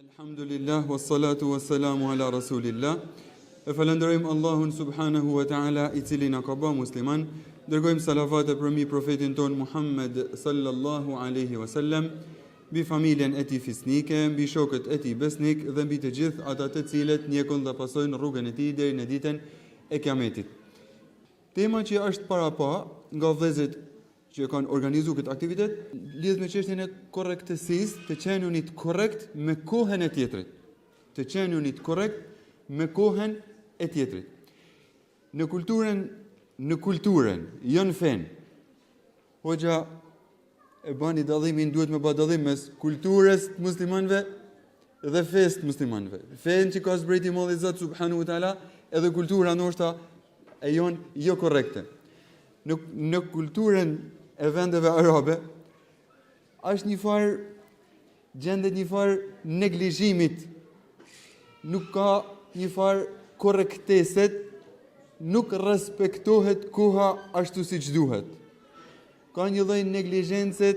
Elhamdulillah wassalatu wassalamu ala rasulillah. E falënderojmë Allahun subhanahu wa taala i cili na ka ba musliman. Dërgojmë salavate përmi profetin tonë Muhammed sallallahu alaihi wasallam, mbi familjen e tij fisnike, mbi shokët e tij besnik dhe mbi të gjithë ata të cilët ndjekin dhe pasojnë rrugën e tij deri në ditën e Kiametit. Tema që është parapa nga vëllezërit që e kanë organizu këtë aktivitet, lidhet me çështjen e korrektësisë, të qenunit korrekt me kohën e tjetrit. Të qenunit korrekt me kohën e tjetrit. Në kulturën, në kulturën, jo në fenë. Hoxha e bani dallimin, duhet me ba dallim mes kulturës të muslimanëve dhe fesë të muslimanëve. Fenë që ka zbrit i madhi Zot subhanahu wa taala, edhe kultura ndoshta e jonë jo korrekte. Në në kulturën e vendeve arabe është një farë gjendet një farë neglizhimit. Nuk ka një farë korrekteset, nuk respektohet koha ashtu siç duhet. Ka një lloj neglizhence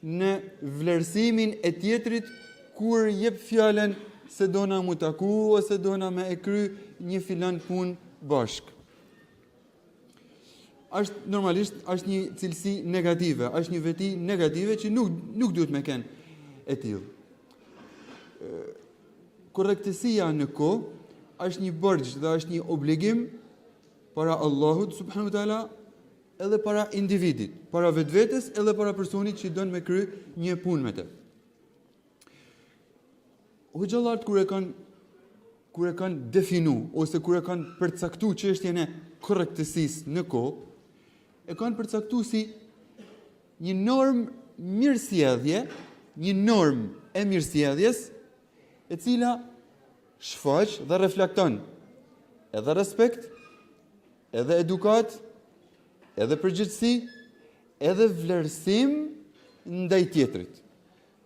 në vlerësimin e tjetrit kur jep fjalën se dona mu taku ose dona me e kry një filan punë bashkë. Është normalisht është një cilësi negative, është një veti negative që nuk nuk duhet me kenë e tillë. Korrektësia në kohë është një borxh dhe është një obligim para Allahut subhanahu wa taala edhe para individit, para vetvetes edhe para personit që don me kry një punë me të. Hoxhallarët kur e kanë kur e kanë definu ose kur e kanë përcaktu çështjen e korrektësisë në kohë, e kanë përcaktu si një normë mirësjellje, një normë e mirësjelljes, e cila shfaq dhe reflekton edhe respekt, edhe edukatë, edhe përgjegjësi, edhe vlerësim ndaj tjetrit.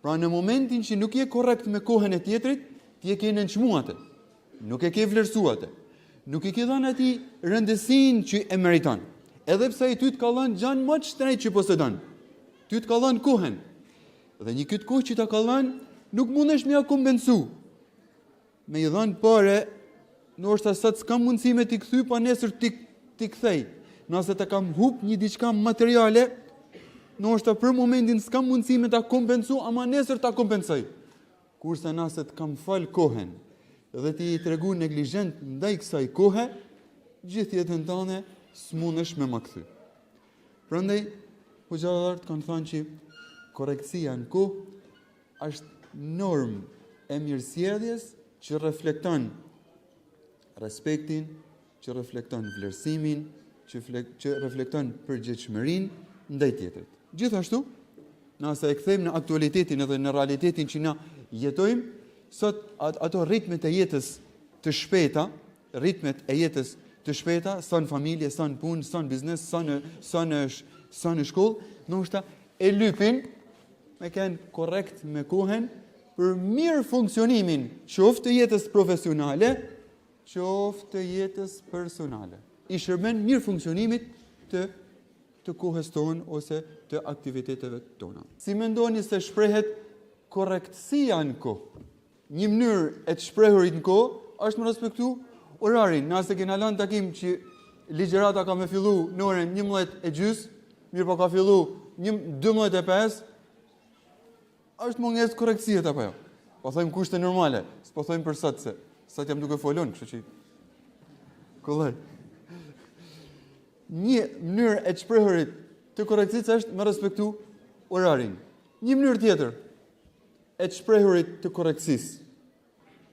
Pra në momentin që nuk je korrekt me kohën e tjetrit, ti e ke nënçmu atë. Nuk e ke vlerësu atë. Nuk i ke dhënë atij rëndësinë që e meriton. Edhe pse ai ty të ka dhënë gjanë më të shtrenjtë që posedon. Ty të ka dhënë kohën. Dhe një këtë kohë që ta ka dhënë, nuk mundesh me ja kompensu. Me i dhënë pare, ndoshta sot s'kam mundësi me t'i kthy, po nesër t'i t'i kthej. Nëse të kam hup një diçka materiale, ndoshta për momentin s'kam mundësi me ta kompensu, ama nesër ta kompensoj. Kurse nëse të kam fal kohën dhe ti je tregu neglizhent ndaj kësaj kohe, gjithë jetën tane s'mundesh me ma kthy. Prandaj, hoxhallarët kanë thënë që korrektësia në kohë është normë e mirësjelljes që reflekton respektin, që reflekton vlerësimin, që, që reflekton përgjegjshmërinë ndaj tjetrit. Gjithashtu, nëse e kthejmë në aktualitetin edhe në realitetin që na jetojmë, sot ato ritmet e jetës të shpejta, ritmet e jetës të shpejta, sa në familje, sa në punë, sa në biznes, sa në sa në sa në shkollë, ndoshta e lypin me kenë korrekt me kohën për mirëfunksionimin, qoftë të jetës profesionale, qoftë të jetës personale. I shërben mirëfunksionimit të të kohës tonë ose të aktiviteteve tona. Si mendoni se shprehet korrektësia në kohë? Një mënyrë e të shprehurit në kohë është me respektu orarin. Nëse kena lanë takim që ligjërata ka me fillu në orën 11 e gjys, mirëpo ka fillu 12 e 5, është mungesë korrektësie apo jo? Po thojmë kushte normale, s'po thojmë për sot se sot jam duke folun, kështu që kollaj. Një mënyrë e të shprehurit të korrektësisë është me respektu orarin. Një mënyrë tjetër e të shprehurit të korrektësisë.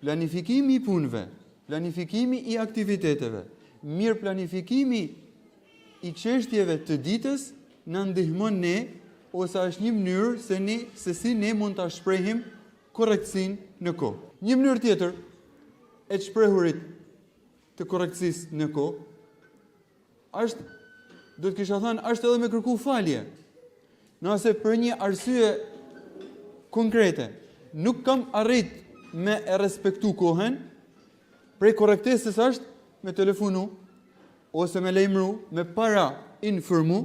Planifikimi i punëve, planifikimi i aktiviteteve, mirëplanifikimi i çështjeve të ditës na ndihmon ne ose është një mënyrë se ne se si ne mund ta shprehim korrektësinë në kohë. Një mënyrë tjetër e të shprehurit të korrektësisë në kohë është do të kisha thënë është edhe me kërku falje. Nëse për një arsye konkrete nuk kam arrit me e respektu kohën, prej korrektesës është me telefonu ose me lajmëru, me para informu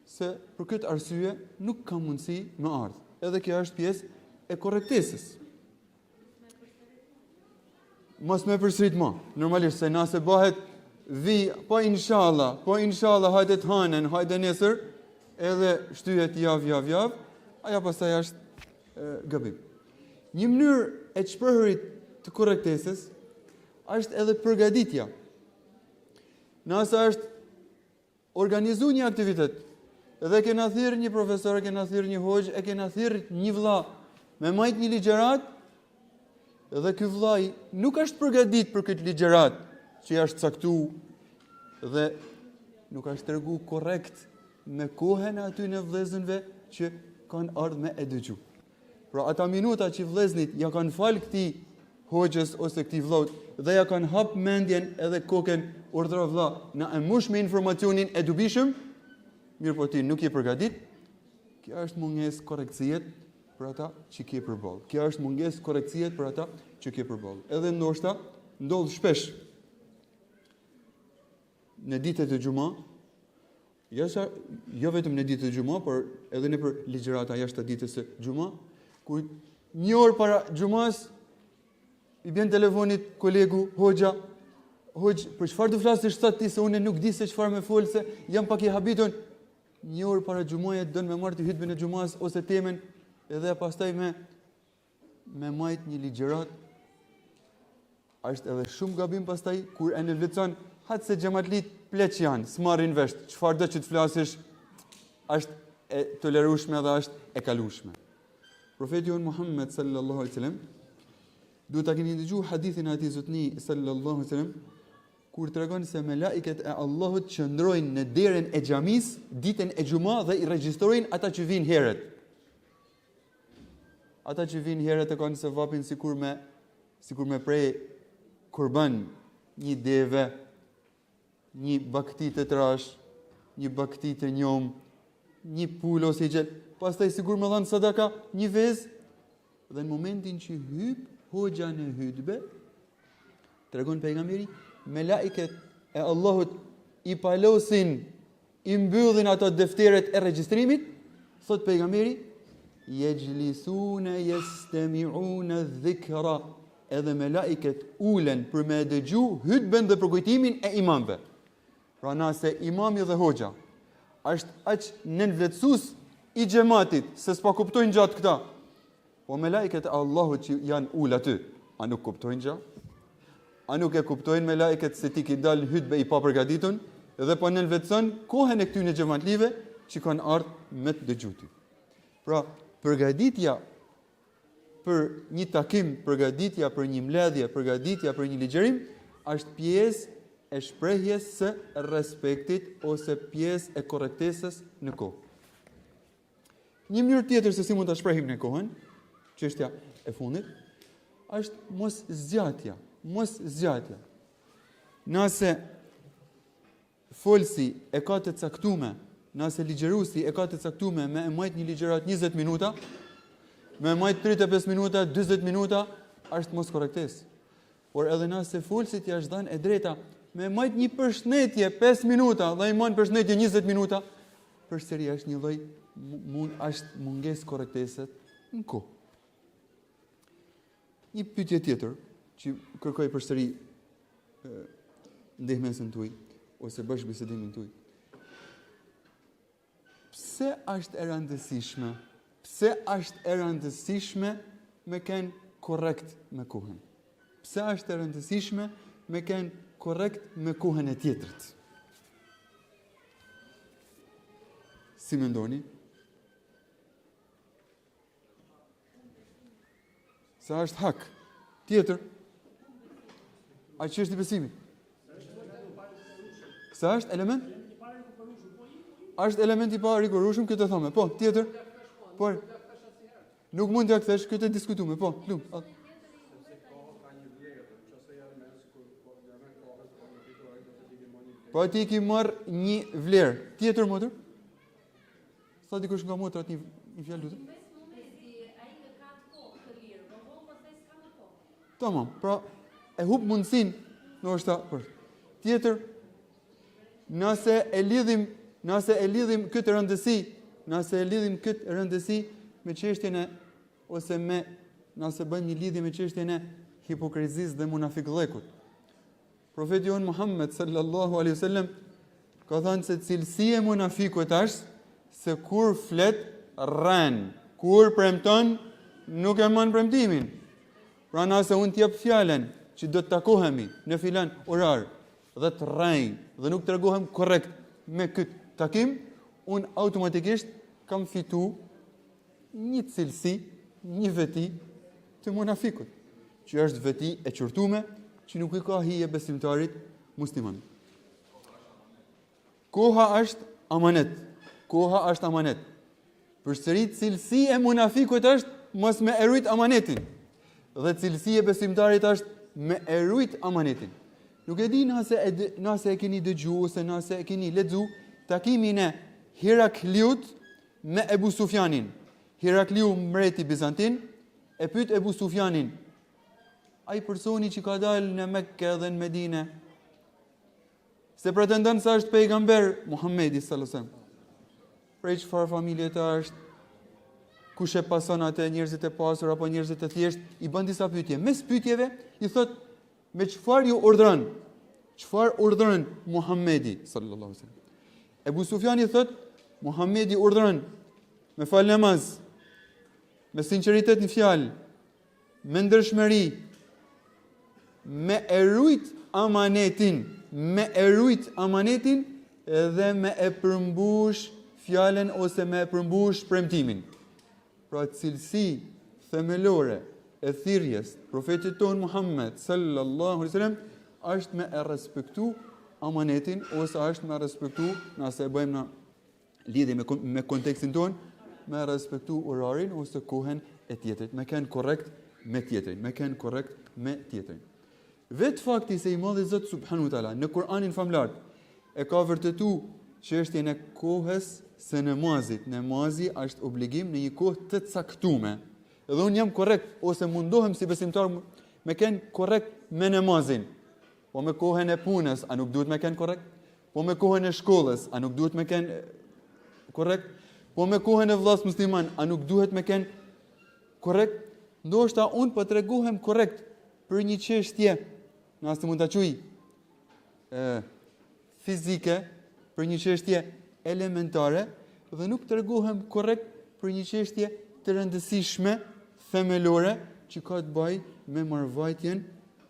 se për këtë arsye nuk kam mundësi me ardhë. Edhe kjo është pjesë e korrektesës. mos me përsërit më. Normalisht se nëse bëhet vi, po inshallah, po inshallah hajde të hanën, hajde nesër, edhe shtyhet javë, javë, javë, ajo pastaj është e, gabim. Një mënyrë e të shprehurit të korrektesës është edhe përgatitja. Nëse është organizu një aktivitet dhe kena thirrë një profesor, e kena thirrë një hoxhë, e kena thirrë një vlla me majt një ligjëratë dhe ky vllai nuk është përgatit për këtë ligjëratë që i është caktu dhe nuk është tregu korrekt me kohën e atyne vllezënve që kanë ardhë me e dëgju. Pra ata minuta që vëllezërit ja kanë fal këtij hoxhës ose këtij vllaut dhe ja kanë hap mendjen edhe kokën urdhëro vlla, na e mush me informacionin e dobishëm, mirëpo ti nuk je përgatit. Kjo është mungesë korrektësie për ata që ke përballë. Kjo është mungesë korrektësie për ata që ke përballë. Edhe ndoshta ndodh shpesh në ditët e xhuma, Jo sa, jo vetëm në ditët e xhuma, por edhe nëpër ligjërata jashtë ditës së xhuma, ku një orë para xhumas i bjen telefonit kolegu hoxha, hoxhë, për çfarë do flasësh sot ti se unë nuk di se çfarë me fol se jam pak i habitun. Një orë para xhumaje don me marrë ti hutbën e xhumas ose temën edhe pastaj me me majt një ligjëratë është edhe shumë gabim pastaj kur e nënvlerëson hajt se xhematlit pleq janë, s'marrin vesh, çfarëdo që të flasësh është e tolerueshme dhe është e kalueshme. Profeti jonë Muhammed sallallahu alaihi wasallam duhet ta keni dëgjuar hadithin e atij zotni sallallahu alaihi wasallam kur tregon se melaiket e Allahut qëndrojnë në derën e xhamisë ditën e xhuma dhe i regjistrojnë ata që vijnë herët. Ata që vijnë herët e kanë sevapin sikur me sikur me pre kurban një deve, një bakti të trash, një bakti të njom, një pulë ose gjel, pastaj sikur me dhanë sadaka një vezë, dhe në momentin që hyp hoxha në hutbe, tregon pejgamberi, melaiket e Allahut i palosin I mbyllin ato defteret e regjistrimit, thotë pejgamberi, jexhlisune jestemiune dhikra, edhe melaiket ulen për me dëgju hutben dhe përkujtimin e imamve. Pra nëse imami dhe hoxha është aq nënvlerësues i xhematit se s'po kuptojnë gja këta, Po melaiket e Allahut që janë ul aty, a nuk kuptojnë gjë? A nuk e kuptojnë melaiket se ti ki dalë në hutbe i papërgatitun dhe po nënvlerëson kohën e këtyne xhematlive që kanë ardhë me të dëgju ty. Pra, përgatitja për një takim, përgatitja për një mbledhje, përgatitja për një ligjërim, është pjesë e shprehjes së respektit ose pjesë e korrektesës në kohë. Një mënyrë tjetër se si mund ta shprehim ne kohën, çështja e fundit, është mos zgjatja, mos zgjatja. Nëse folësi e ka të caktume, nëse ligjëruesi e ka të caktume me e majt një ligjëratë 20 minuta, me e majt 35 minuta, 40 minuta, është mos korrektesë. Por edhe nëse folësit i është dhënë e drejta me majt një përshëndetje 5 minuta dhe i man përshëndetje 20 minuta, përsëri është një lloj mund është mungesë korrektese në kohë. Një pyetje tjetër që kërkoj përsëri ndihmesën tuaj ose bashkëbisedimin tuaj. Pse është e rëndësishme? Pse është e rëndësishme me qenë korrekt me kohën? Pse është e rëndësishme me qenë korrekt me kohën e tjetrit? Si mendoni? Se është hak. Tjetër. A që është i besimit? Se është element? Është element i parikuperueshëm, këtë e thamë. Po, tjetër. Po. Nuk mund t'ia kthesh, këtë e diskutume. Po, lum. Po ti ki marrë një vlerë. Tjetër, motër? Tha dikush nga motrat një, një fjalë lutem. Tamam, pra e hup mundësinë, ndoshta për. Tjetër, nëse e lidhim, nëse e lidhim këtë rëndësi, nëse e lidhim këtë rëndësi me çështjen e ose me nëse bëjmë një lidhje me çështjen e hipokrizisë dhe munafikllekut. Profeti jonë Muhammed sallallahu alaihi wasallam ka thënë se cilësi e munafikut është se kur flet rren, kur premton nuk e man premtimin. Pra nëse unë të jap fjalën që do të takohemi në filan orar dhe të rrej dhe nuk tregohem korrekt me këtë takim, unë automatikisht kam fitu një cilësi, një veti të munafikut, që është veti e qortume, që nuk i ka hije besimtarit musliman. Koha është amanet. Koha është amanet. Përsëri cilësi e munafikut është mos me e rujt amanetin. Dhe cilësi e besimtarit është me e rujt amanetin. Nuk e di nëse e, nëse e keni dëgju ose nëse e keni lexu takimin e Herakliut me Ebu Sufjanin. Herakliu mbreti bizantin e pyet Ebu Sufjanin, ai personi që ka dalë në Mekke dhe në Medine, se pretendon se është pejgamber Muhammedi sallallahu alaihi wasallam. Prej çfarë familje të është? Kush e pason atë njerëzit e pasur apo njerëzit e thjeshtë? I bën disa pyetje. Mes pyetjeve i thot Me çfarë ju urdhëron? Çfarë urdhëron Muhamedi sallallahu alaihi wasallam? Ebu Sufjani thot, Muhamedi urdhëron me fal namaz, me sinqeritet në fjalë, me ndershmëri, me e rujt amanetin, me e rujt amanetin dhe me e përmbush fjalën ose me e përmbush premtimin. Pra cilësi themelore e thirrjes profetit tonë Muhammed sallallahu alaihi wasallam është me e respektu amanetin ose është me respektu nëse e bëjmë në lidhje me me kontekstin tonë me respektu orarin ose kohën e tjetrit, me qenë korrekt me tjetrin, me qenë korrekt me tjetrin. Vetë fakti se i madhi Zot subhanahu wa taala në Kur'anin famëlartë e ka vërtetu çështjen e kohës së namazit. Namazi është obligim në një kohë të caktume. Edhe unë jam korrekt ose mundohem si besimtar me qenë korrekt me namazin. Po me kohën e punës, a nuk duhet me qenë korrekt? Po me kohën e shkollës, a nuk duhet me qenë korrekt? Po me kohën e vllasë musliman, a nuk duhet me qenë korrekt? Ndoshta unë po tregohem korrekt për një çështje, nëse mund ta quaj e fizike, për një çështje elementare dhe nuk tregohem korrekt për një çështje të rëndësishme themelore që ka të bëjë me mbarëvajtjen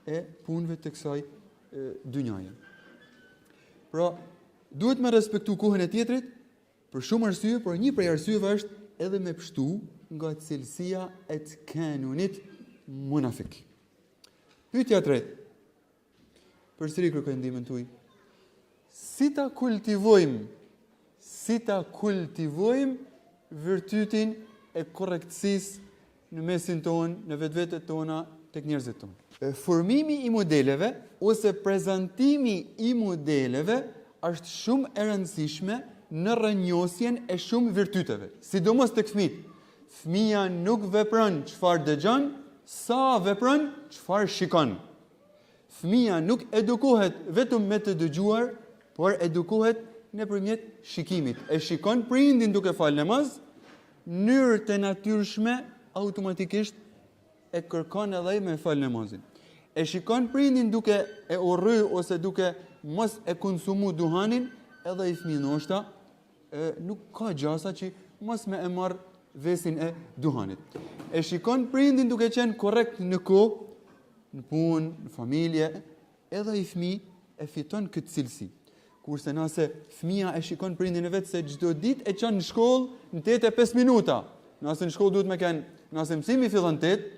e punëve të kësaj dynjaje. Pra, duhet me respektu kohën e tjetrit për shumë arsye, por një prej arsyeve është edhe me pshtu nga cilësia e të kenunit munafik. Pyetja e tretë. Përsëri kërkoj ndihmën tuaj. Si ta kultivojmë, si ta kultivojmë virtytin e korrektësisë në mesin tonë, në vetvetet tona, tek njerëzit tonë. Formimi i modeleve ose prezantimi i modeleve është shumë e rëndësishme në rrënjosjen e shumë virtyteve, sidomos tek fëmijët. Fëmija nuk vepron çfarë dëgjon, sa vepron çfarë shikon. Fëmija nuk edukohet vetëm me të dëgjuar, por edukohet nëpërmjet shikimit. E shikon prindin duke falë namaz, mënyrë të natyrshme automatikisht e kërkon edhe ai me falë namazin. E shikon prindin duke e urry ose duke mos e konsumu duhanin, edhe ai fëmijë ndoshta e, nuk ka gjasa që mos me e marr vesin e duhanit. E shikon prindin duke qenë korrekt në kohë, në punë, në familje, edhe ai fëmijë e fiton këtë cilësi. Kurse nëse fëmija e shikon prindin e vet se çdo ditë e çon në shkollë në 8 e 5 minuta, nëse në shkollë duhet me kenë, nëse mësimi fillon 8,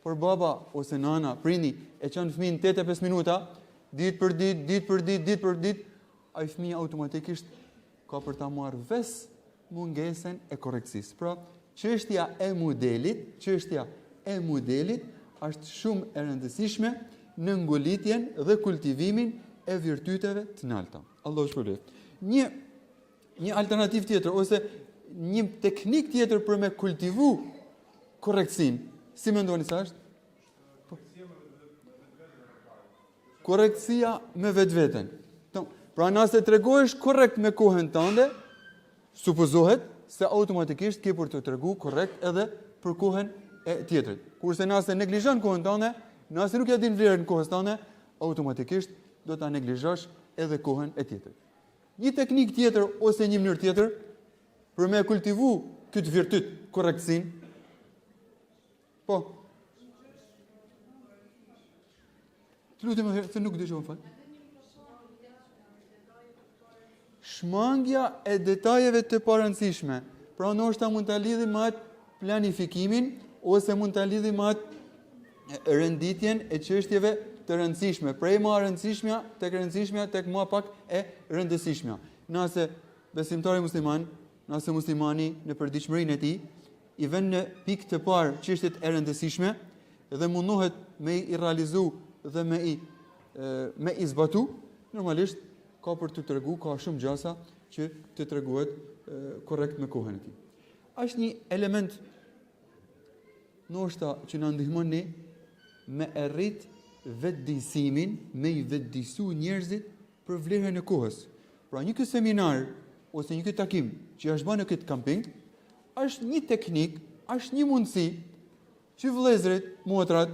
por baba ose nana, prindi e çon fëmijën në 8 e 5 minuta, ditë për ditë, ditë për ditë, ditë për ditë, ai fëmijë automatikisht ka për ta marrë ves mungesën e korrektësisë. Pra, çështja e modelit, çështja e modelit është shumë e rëndësishme në ngulitjen dhe kultivimin e virtyteve të nalta. Allahu ju shpërbleftë. Një një alternativë tjetër ose një teknikë tjetër për me kultivu korrektësinë, si mendoni se është? Po. Korrektësia me vetveten. Pra nëse tregohesh korrekt me kohën tënde, supozohet se automatikisht ke për të tregu korrekt edhe për kohën e tjetrit. Kurse nëse neglizhon kohën tënde, Nëse nuk ja din vlerën kohës tënde, automatikisht do ta neglizhosh edhe kohën e tjetrit. Një teknikë tjetër ose një mënyrë tjetër për me kultivu këtë virtyt, korrektësinë. Po. Të lutem edhe se nuk dëgjova fal. Shmangia e detajeve të parëndësishme. Pra ndoshta mund ta lidhim me atë planifikimin ose mund ta lidhim me atë renditjen e çështjeve të rëndësishme, prej ma e rëndësishmja tek rëndësishmja tek ma pak e rëndësishmja. Nëse besimtari musliman, nëse muslimani në përditshmërinë e tij i vën në pikë të parë çështjet e rëndësishme dhe mundohet me i realizu dhe me i me i zbatu, normalisht ka për të tregu, ka shumë gjasa që të tregohet korrekt me kohën e tij. Është një element ndoshta që na ndihmon ne me e rrit vetëdijësimin, me i vetëdijësu njerëzit për vlerën e kohës. Pra një ky seminar ose një ky takim që është bërë në këtë kamping, është një teknikë, është një mundësi që vëllezërit, motrat,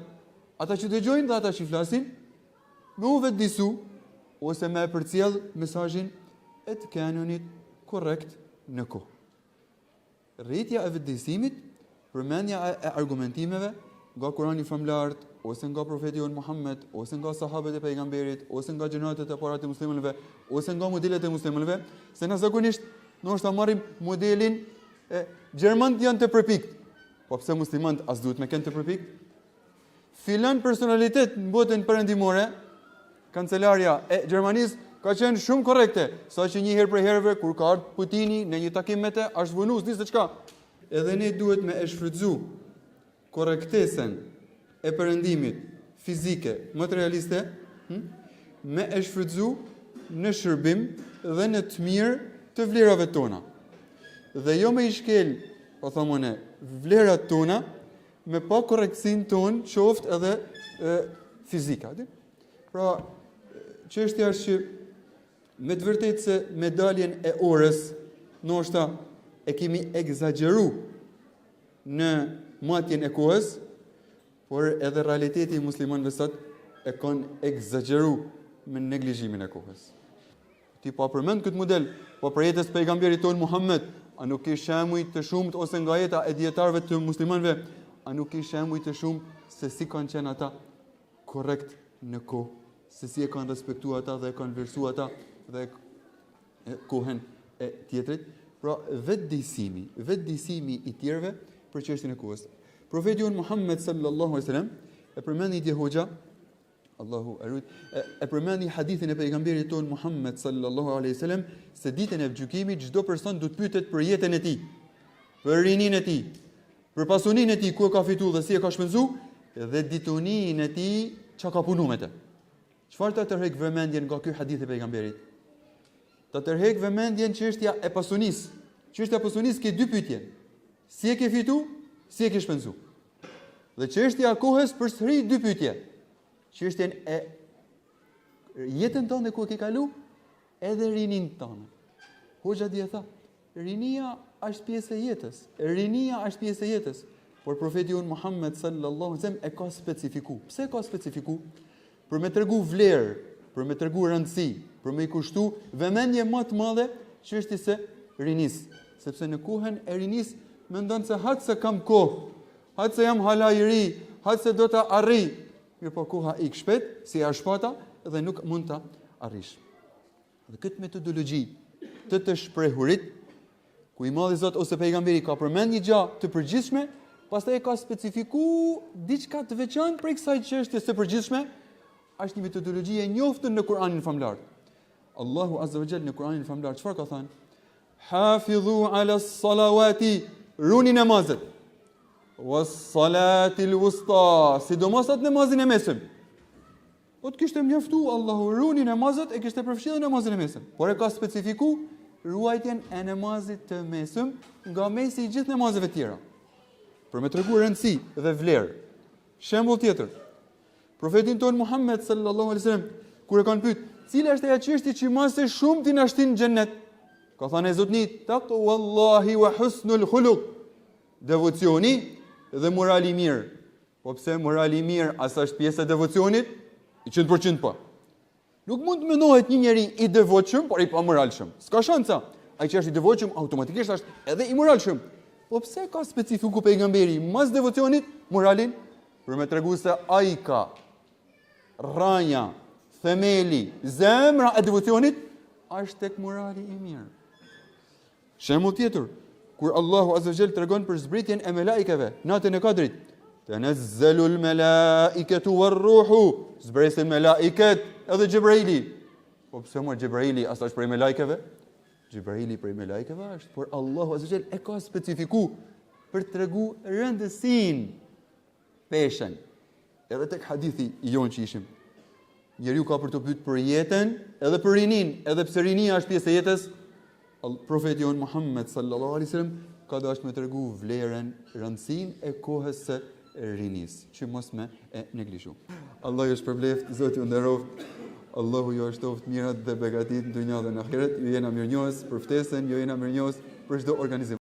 ata që dëgjojnë dhe ata që flasin, me u vetëdijësu ose me e përcjell mesazhin e të qenit korrekt në kohë. Rritja e vetëdijësimit, përmendja e argumentimeve nga Kurani famëlartë, ose nga profeti jonë Muhammed, ose nga sahabët e pejgamberit, ose nga gjeneratat e para të muslimanëve, ose nga modelet e muslimanëve, se na zakonisht ndoshta marrim modelin e gjermanët janë të përpikt. Po pse muslimanët as duhet me qenë të përpikt? Filan personalitet në botën perëndimore, kancelarja e Gjermanisë ka qenë shumë korrekte, saqë një herë prej herëve kur ka ardhur Putini në një takim me të, është vonu, s'di se çka. Edhe ne duhet me e shfrytëzu korrektesën e perëndimit fizike, materialiste, hm? me e shfrytëzu në shërbim dhe në të mirë të vlerave tona. Dhe jo me i shkel, po thom une, vlerat tona, me pakorrektësinë tonë, qoftë edhe e, fizika. Di? Pra, çështja është që me të vërtetë se me daljen e orës, ndoshta e kemi ekzagjeru në matjen e kohës, por edhe realiteti i muslimanëve sot e kanë ekzagjeru me neglizhimin e kohës. Ti po përmend këtë model, po prej jetës pejgamberit tonë Muhammed, a nuk ke shembuj të shumtë ose nga jeta e dijetarëve të muslimanëve, a nuk ke shembuj të shumtë se si kanë qenë ata korrekt në kohë, se si e kanë respektuar ata dhe e kanë vlerësuar ata dhe kohën e tjetrit. Pra vetëdijësimi, vetëdijësimi i tjerëve për çështjen e kohës. Profeti jonë Muhammed sallallahu alaihi wasallam e përmendi dje hoxha Allahu e rujt, e, e përmendi hadithin e pejgamberit tonë Muhammed sallallahu alaihi wasallam se ditën e gjykimit çdo person do të pyetet për jetën e tij, për rininë e tij, për pasuninë e tij ku e ka fitu dhe si e ka shpenzu dhe dituninë e tij çka ka punu me të. Çfarë ta tërheq vëmendjen nga ky hadith i pejgamberit? Ta tërheq vëmendjen çështja e pasunisë. Çështja e pasunisë ke dy pyetje. Si e ke fitu, si e ke shpenzu? Dhe çështja e kohës përsëri dy pyetje. Çështjen e jetën tënde ku e ke kalu, edhe rininë tënde. Hoxha dje tha, rinia është pjesë e jetës. Rinia është pjesë e jetës. Por profeti jonë Muhammed sallallahu alaihi wasallam e ka specifiku. Pse e ka specifiku? Për me tregu vlerë, për me tregu rëndësi, për me i kushtu vëmendje më të madhe çështjes së rinisë. Sepse në kohën e rinisë mendon se hajt se kam kohë, hajt se jam hala i ri, hajt se do ta arrij. Mirëpo koha ik shpejt, si ajo shpata dhe nuk mund ta arrish. Dhe këtë metodologji të të shprehurit, ku i madhi Zot ose pejgamberi ka përmend një gjë të përgjithshme, pastaj e ka specifiku diçka të veçantë prej kësaj çështjes së përgjithshme, është një metodologji e njoftun në Kur'anin famëlartë. Allahu Azza wa Jall në Kur'anin famëlartë çfarë ka thënë? Hafidhu ala salawati, runi namazet. Was salatil wusta, sidomos atë namazin e mesëm. Po të kishte mjaftu Allahu runi namazet e kishte përfshirë namazin e mesëm. Por e ka specifiku ruajtjen e namazit të mesëm nga mesi i gjithë namazeve tjera. Për me tregu rëndësi dhe vlerë. Shembull tjetër. Profetin tonë Muhammed sallallahu alaihi wasallam kur e kanë pyet, cila është ajo çështje që më së shumti na shtin në xhennet? Ka thënë zotni, taqwallahi wa husnul khuluq. Devocioni dhe morali i mirë. Po pse morali i mirë, a s'është pjesë e devocionit? 100% po. Nuk mund të mendohet një njeri i devotshëm, por i pamoralshëm. S'ka shansa. Ai që është i devotshëm automatikisht është edhe i moralshëm. Po pse ka specifiku pejgamberi mas devocionit moralin? Për me tregu se ai ka rranja, themeli, zemra e devocionit është tek morali i mirë. Shembull tjetër, kur Allahu Azza wa Jall tregon për zbritjen e melaikeve natën e Kadrit, Tenezzelul melaiketu war-ruhu, zbresin melaiket edhe Xhebraili. Po pse more Xhebraili, a s'është prej melaikeve? Xhebraili prej melaikeve është, por Allahu Azza wa Jall e ka specifiku për të tregu rëndësinë peshën. Edhe tek hadithi i jonë që ishim. Njeriu ka për t'u pyet për jetën, edhe për rininë, edhe pse rinia është pjesë e jetës, profeti jonë Muhammed sallallahu alaihi wasallam ka dashur me tregu vlerën, rëndësinë e kohës së rinisë, që mos me e neglizhu. Allahu ju shpërbleft, Zoti ju nderoft, Allahu ju shtoft mirat dhe begatitë në dynja dhe në ahiret. Ju jena mirënjohës për ftesën, ju jena mirënjohës për çdo organizim.